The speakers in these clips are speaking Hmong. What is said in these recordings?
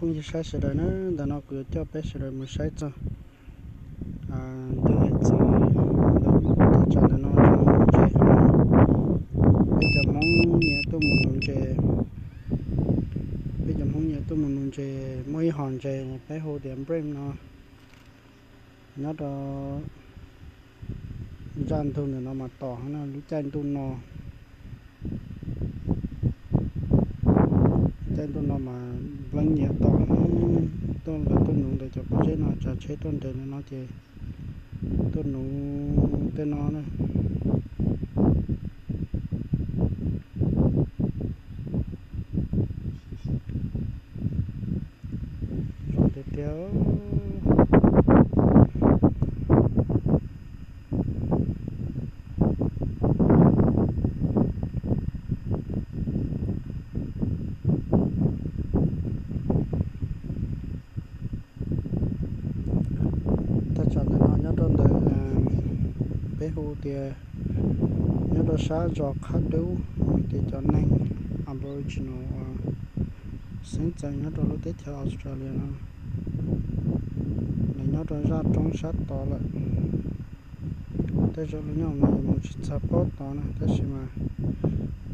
Phooj ywg saib sawv daws na, ntawm no kuv yuav coj peb sawv daws mus saib txog ntug hiav txwv ntawm thaj tsam ntawm no, ntses, peb cov Hmoob nyiam tuaj mus nuv ntses, peb cov Hmoob nyiam tuaj mus nuv ntses, muaj ib hom ntses peb hu tias nprem no nyob rau zaj ntug ntawm no mas tom heev na, lub caij ntuj no, caij ntuj no mas npleeb nyiam tom heev. Tuaj, lawv tuaj nuv ntawm cov pob zeb no, tsav tsheb tuaj nres ntawm no ces tuaj nuv tej no na. Zoo tiag tiag. Thaj tsam ntawm no nyob rau ntawm, peb hu tias nyob rau sab zos Qhab Dub, hais tias cov neeg Aboriginal uas xeeb txawv nyob rau lub teb chaws Australia no, nws nyob rau zaj roob sab tod lawm. Tej zaum lub nyob no yuav mus tsis txog pob tod na, tab sis mas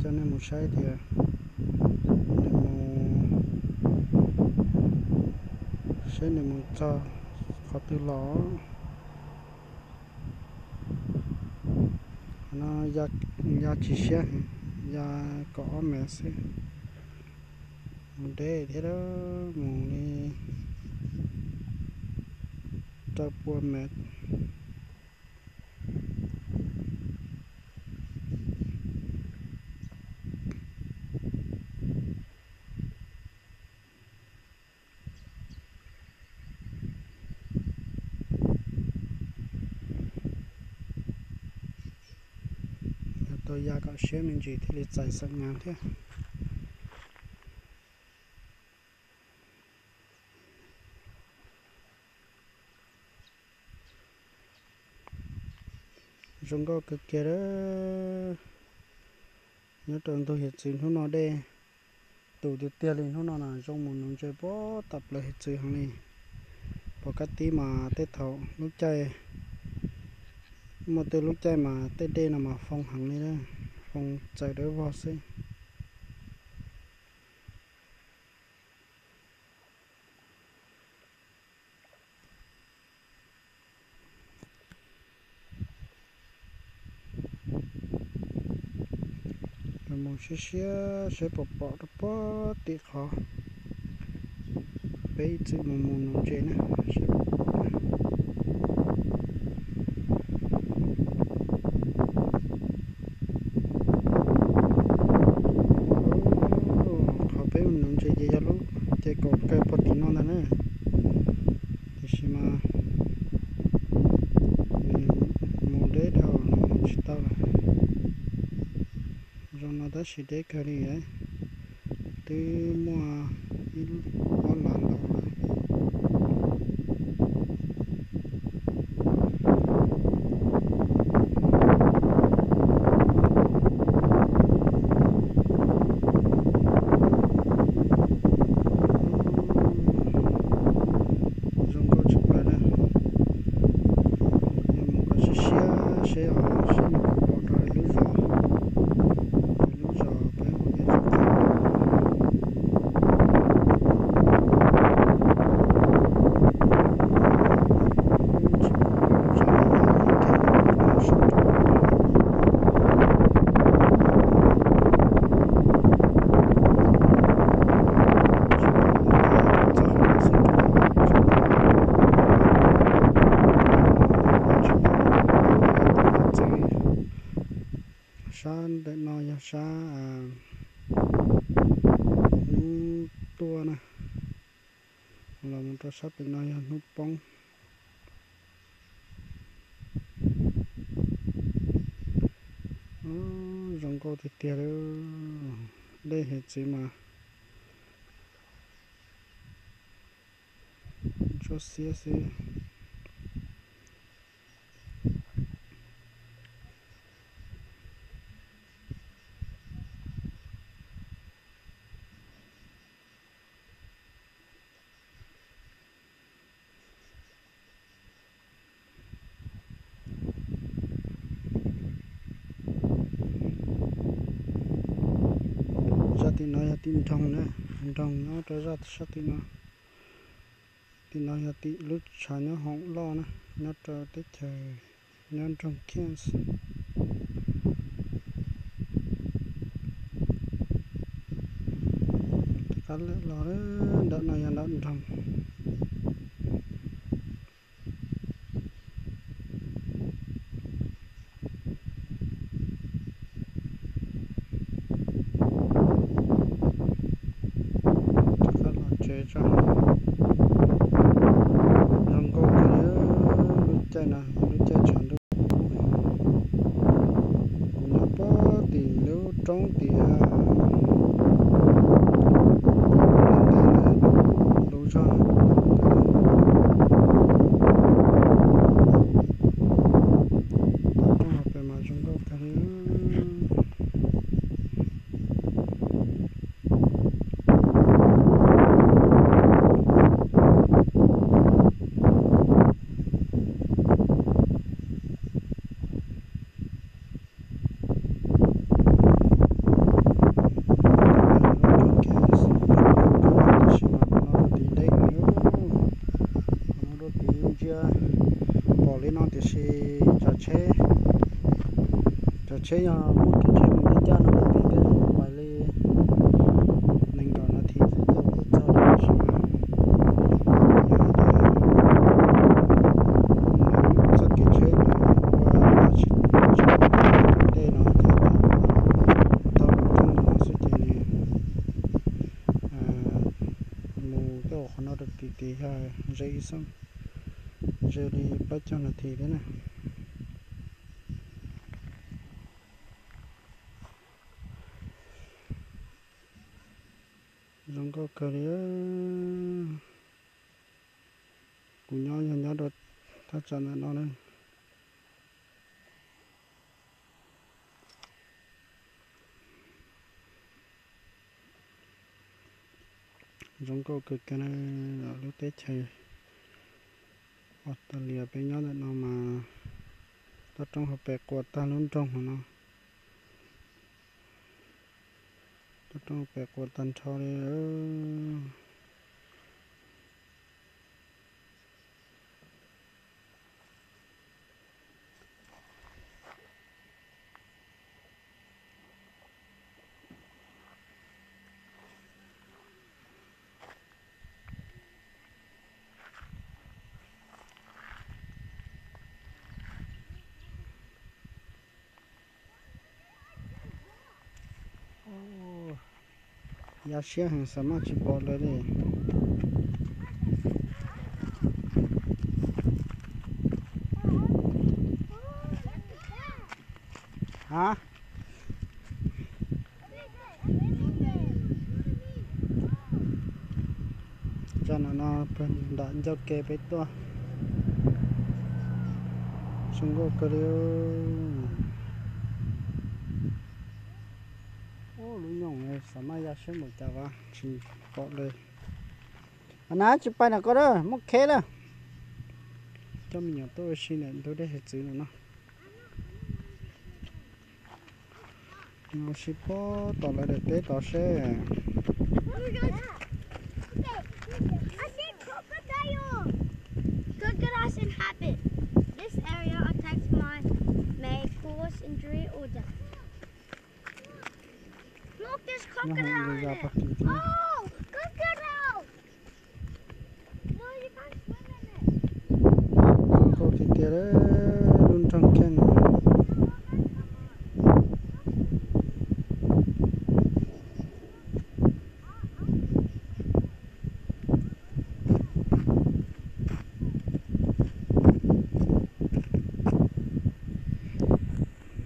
coj nej mus saib tias nws mus, saib nws mus txog qhov twg los. Qhov no ya tsis siab heev, ya kaum ob mev xwb. Mus deb thiab, mus li rau pua mev. Yog tau ya kom siab me ntsis thiaj li txais xeem nas thiab. Zoo nkauj kawg kiag. Nyob rau ntug hiav txwv hnub no dej tus tiag tiag li, hnub no na zoo mus nuv ntses puag tom plawv hiav txwv heev li. Pom kab tib mas tej thaum lub caij, muaj tej lub caij mas tej dej no mas foo heev li, foo txaws dawb vog xwb. Mus siab siab seb puas pom rau puag tim qhov peb ib txwm mus mus nuv ntses na, seb puas pom. Qhov peb mus nuv ntses ces yog lub ces kaum kawg puag tim no ntag na, tiam sis mas nws mus deb dhau, nws mus tsis tau lawm. Zoo no tab sis deb kawg li, twb muaj ib ob lav ntau lawm. Zoo nkauj tshaj plaws na. Yog mus kom siab siab seb os, seb nws puas pom rau lub zos, lub zos peb hu tias zos Qhab Dub. Tsis pom lub zos no, ib ke no kuv mus sab nraud. Tsis pom, txog qhov no xwb, tsis pom. Sab ntawm no yog sab hnub tuaj na, los mus rau sab pem no yog hnub poob. Zoo nkauj tiag tiag li, dej hiav txwv mas tsuab xiab xwb. Tim no yog tim nroog na, nroog nyob rau zaj sab tim no. Tim no yog tim lub tshav nyob hoom loj na, nyob rau teb chaws, nyob nroog Cairns. Rov qab lawm los ntawm no yog ntawm nroog. Rov qab los tsev tso. Zoo nkauj kawg li, lub caij no lub caij tshav ntuj. Kuv nyob puag tim lub roob tim, tim ntawm lub zog. Toj roob hauv pes mas zoo nkauj kawg li. Tab sis mas qhov no rau tim deb, qhov no rau tim ntsia pom li no tiam sis cov tsheb, cov tsheb yog muaj kev tsheb mus ncaj ncaj no rau tim tej zaum pais li nees nkaum nas this xwb thiaj li txog, tab sis mas yog hais tias txoj kev tsheb nws ua tsis, tsis tau tej no ces tau lub roob no xwb ces nws mus tej qhov no rau tim tid yog ze ib xeeb, ze li plaub caug nas this thiab na. Zoo nkauj kawg li. Kuv nyob yog nyob rau thaj tsam ntawm no na. Zoo nkauj kawg kiag na, lub teb chaws Australia peb nyob ntawm no mas toj roob hauv pes quas tag lub nroog hauv no. Toj roob hauv pes quas tag nrho li. Ya siab heev, xav maj tsis pom lawv li. Ha, tsam no no pawg nram ncauj ke peb tuaj. Zoo nkauj kawg li. Ub, lub nyoog xav maj ya siab npaum cas vas tsis pom li. A na, tsis pais ntawm ko lawm, muaj kheb lawm. Coj me nyuam tuaj ua si ntawm ntug dej hiav txwv no no. Mus ua si puag tom lawv daim teb tod seb. Crocodiles inhabit this area, attacks might cause injury or death. Look, there's crocodile in it. Oh, crocodile! No, you can't swim in it. Zoo nkauj tiag tiag, lub nroog Cairns no.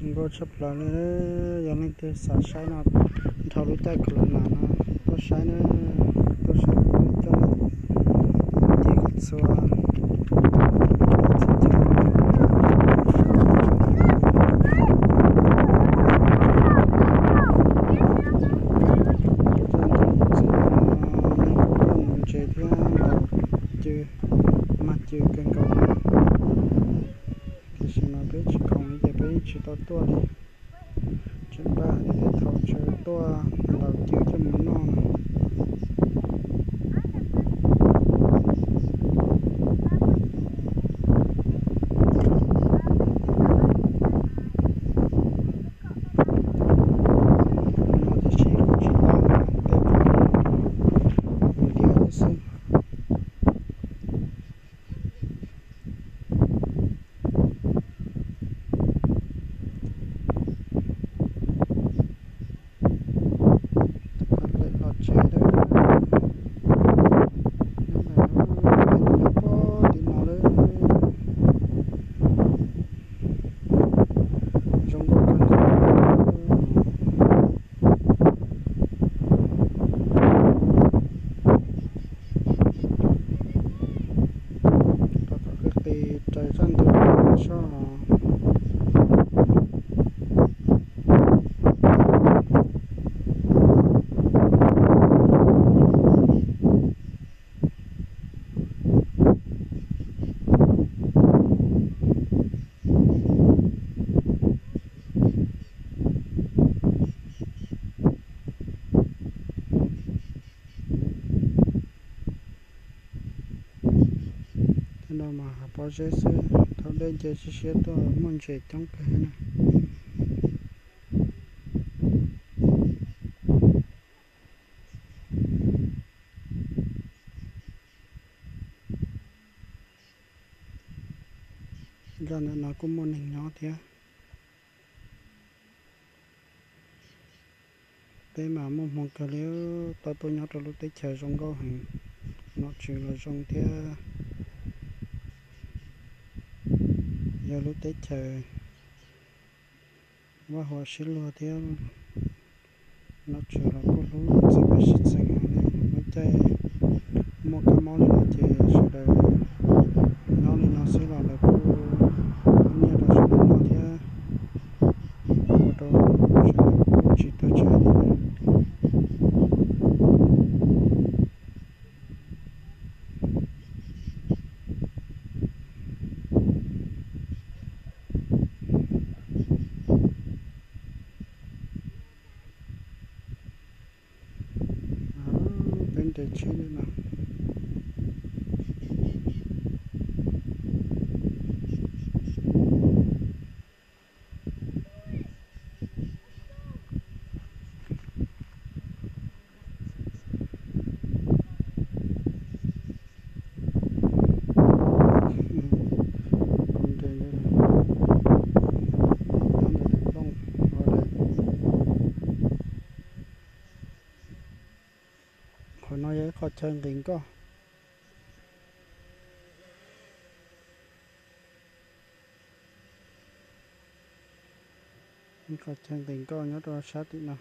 Zoo nkauj tshaj plaws li. Yog leej twg xav saib no, dhau lub caij Corona no tuaj saib na, tuaj saib kuv coj nej nce kom txhua txhua chaw. Coj nej mus ntses thiab ntaus cw, mag cw kawg nkaus. Tiam sis mas peb tsis khoom li ces peb tsis tau tuaj li. Tseem npaj hais tias thaum tshav tuaj ntaus cw coj No mas hav pob zeb xwb, thaum dej nce siab siab tuaj muaj ntses coob kawg thiab na. Zaj ntawm no kuj muaj neeg nyob thiab. Peb mas muaj hmoo kawg li, tau tuaj nyob rau lub teb chaws zoo nkauj heev, nom tswv los zoo thiab. Yog lub teb chaws vaj huam sib luag thiab, nom tswv los kuj hlub txawj pej xeem txheem heev li. Lub caij muaj kab mob li no ces sawv daws nyob li no xwb los lawv kuj muab nyiaj rau sawv daws noj thiab, ua rau sawv daws kuj tsis tuag tshaib li lawm. Peb nres tsheb li no. Kuv nres li no, nyob ntawm daim nplooj ua daim. Qhov no yog ib qho chaw nqis nkoj. Ib qho chaw nqis nkoj nyob rau sab tim no.